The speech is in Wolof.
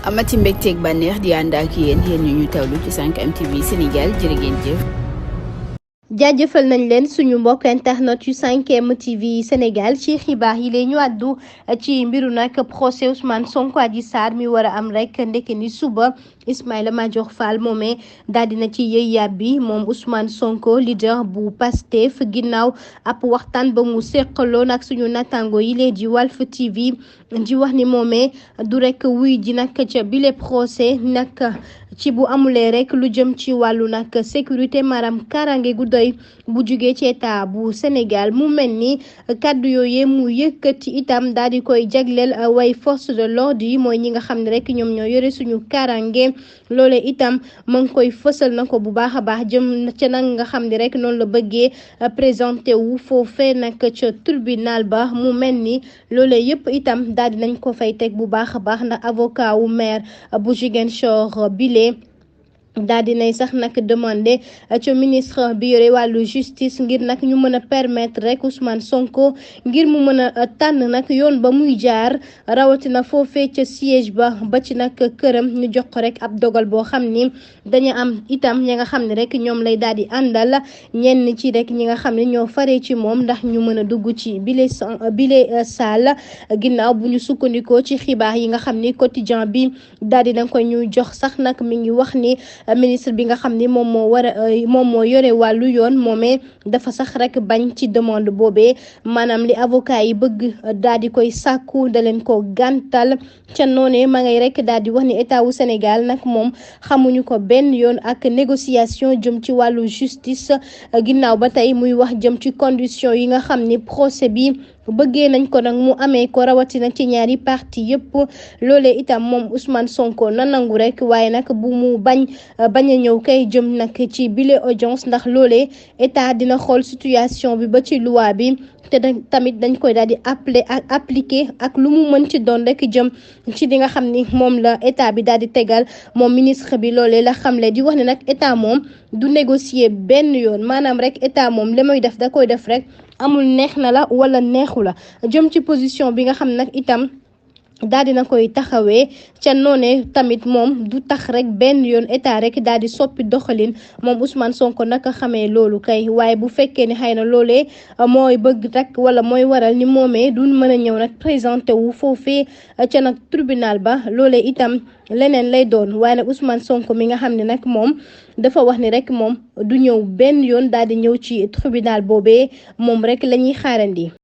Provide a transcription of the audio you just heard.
amati mbégteeg bànneex di ànd ak yéen ñu tawlu ci 5M TV Sénégal jërë ngeen jëf. jaajëfal nañ leen suñu mbokk internet yu 5M TV Sénégal ci xibaar yi lay ñu àddu ci mbiru nag procès Ousmane Sonko Adji Sarr mi war a am rek ndeke ni suba Ismaïla Madior Fall moomee daal dina ci yëy yàbbi moom Ousmane Sonko leader bu Pastef ginnaaw ab waxtaan ba mu seqaloon ak suñu natango yi lee di Walf TV di wax ni moomee du rek wuy ji nag ca bile procès nag ci bu amulee rek lu jëm ci wàllu nag sécurité maanaam karange gu doy bu jugee ci état bu Sénégal mu mel ni kàddu yooyee mu yëkkati itam daal di koy jagleel way force de l'ordre yi mooy ñi nga xam ne rek ñoom ñoo yore suñu karange loole itam ma ngi koy fësal na ko bu baax a baax jëm ca nag nga xam ne rek noonu la bëggee présenté wu foofee nag ca tribunal ba mu mel ni loole yëpp itam daal di nañ ko fay teg bu baax a baax ndax avocat wu maire bu Ziguinchor bile daal di nay sax nag demandé ci ministre bi yore wàllu justice ngir nag ñu mën a permettre rek Ousmane Sonko ngir mu mën a tànn nag yoon ba muy jaar rawatina foofee ca siège ba ci nag këram ñu jox ko rek ab dogal boo xam ni dañu am itam ñi nga xam ne rek ñoom lay daal di àndal ñenn ci rek ñi nga xam ne ñoo faree ci moom ndax ñu mën a dugg ci bile salle ginnaaw bu ñu sukkandikoo ci xibaar yi nga xam ni quotidien bi daal di na ko ñu jox sax nag mi ngi wax ni ministre bi nga xam ni moom moo yore wàllu yoon moomee dafa sax rek bañ ci demande boobee maanaam li avocat yi bëgg daal di koy sàkku da leen ko gàntal ca noonee ma ngay rek daal di wax ni état wu Sénégal nag moom xamuñu ko benn yoon ak négociation jëm ci wàllu justice ginnaaw ba tey muy wax jëm ci condition yi nga xam ni procès bi bëggee nañ ko nag mu amee ko rawatina ci ñaari parti yëpp loolee itam moom Ousmane Sonko na nangu rek waaye nag bu mu bañ a ñëw kay jëm nag ci bile audience ndax loolee état dina xool situation bi ba ci loi bi te tamit dañ koy daal di appliquer ak lu mu mën ci doon rek jëm ci li nga xam ni moom la état bi daal di tegal moom ministre bi loolee la xamle di wax ne nag état moom du négocier benn yoon maanaam rek état moom li muy def da koy def rek amul neex na la wala neexu la jëm ci position bi nga xam nag itam daal dina koy taxawee ca noone tamit moom du tax rek benn yoon état rek daal di soppi doxalin moom Ousmane Sonko naka xamee loolu kay waaye bu fekkee ni xëy na loolee mooy bëgg rek wala mooy waral ni moomee du mën a ñëw nag présenté wu foofee ca nag tribunal ba loolee itam leneen lay doon waaye nag Ousmane Sonko mi nga xam ne nag moom dafa wax ni rek moom du ñëw benn yoon daal di ñëw ci tribunal boobee moom rek la ñuy xaarandi.